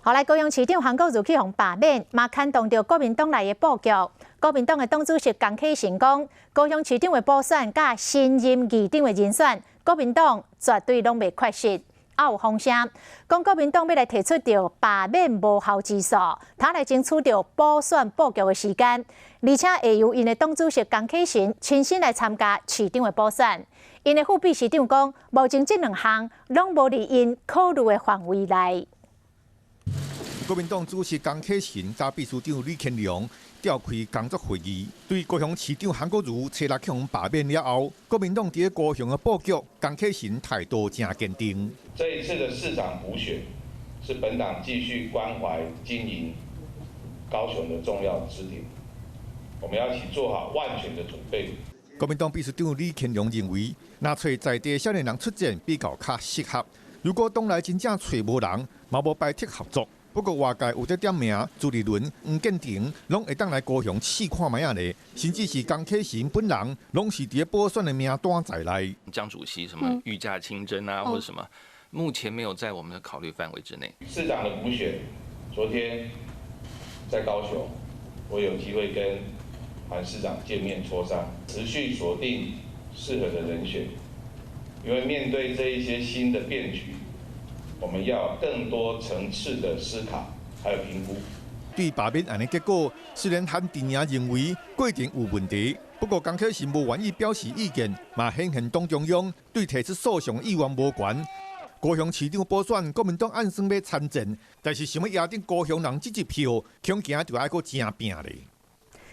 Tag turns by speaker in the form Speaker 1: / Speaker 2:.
Speaker 1: 後來高雄市長韓國瑜去予罷免，嘛牽動著國民黨內的布局。國民黨的黨主席江啟臣講，高雄市長的補選佮新任議長的人選，國民黨絕對攏袂缺席。也有風聲講，國民黨欲來提出著罷免無效之訴，通來爭取著補選布局的時間，而且會由𪜶的黨主席江啟臣親身來參加市長的補選。𪜶的副秘書長講，目前這兩項攏無佇𪜶考慮的範圍內。
Speaker 2: 國民黨主席江啟臣佮秘書長呂乾良召開工作會議，對高雄市長韓國瑜初六去予罷免了後，國民黨佇高雄的布局，江啟臣態度誠堅定。
Speaker 3: 這一次的市長補選，是本黨繼續關懷經營高雄的重要支點，我們要一起做好萬全的準備。
Speaker 2: 國民黨秘書長呂乾良認為，若揣在地少年人出戰比較較適合。如果黨內真正揣無人，嘛無排斥合作。不過外界有佇點名朱立倫、黃建庭，攏會當來高雄試看覓仔咧，甚至是江啟臣本人，攏是佇補選的名單在內。
Speaker 4: 江主席什麼御駕親征啊，或者什麼，目前沒有在我們的考慮範圍之內。
Speaker 3: 市長的補選，昨天在高雄，我有機會跟韓市長見面磋商，持續鎖定適合的人選，因為面對這一些新的變局，我們要更多層次的思考，還有評估。
Speaker 2: 對罷免案的結果，雖然韓陣營認為過程有問題，不過江啟臣無願意表示意見，嘛顯現黨中央對提出訴訟意願無懸。高雄市長補選，國民黨按算欲參戰，但是想欲贏著高雄人這一票，恐驚就愛閣誠拚咧。